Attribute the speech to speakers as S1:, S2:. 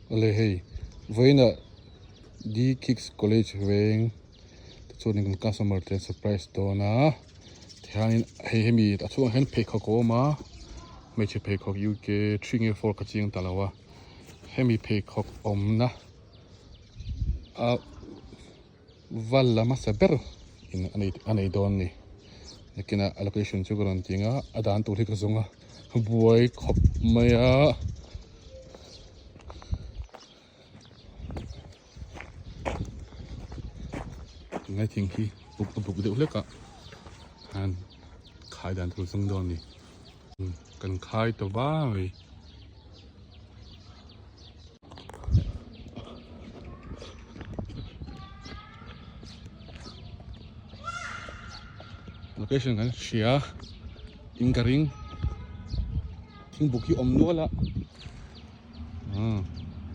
S1: Awle hei vawiinah D Kicks College veng te chuanin kan customer te an surprise dawn a tihianin hei hemi a chhungah hian pheikhawk a awm a hmeichhe pheikhawk UK three nge four ka chiang ta lo a hemi pheikhawk awmna a val la hmasa ber in a nei dawn a ni nakinah a location chu ka rawn ti ang a a dan tur hi ka zawng a buai khawp mai a. Tunlai thing hi buk a buk deuh hlek a han khai dan tur zawng dawn a ni kan khai ta vai. Location kan hria in ka ring thing buk hi awm nual a.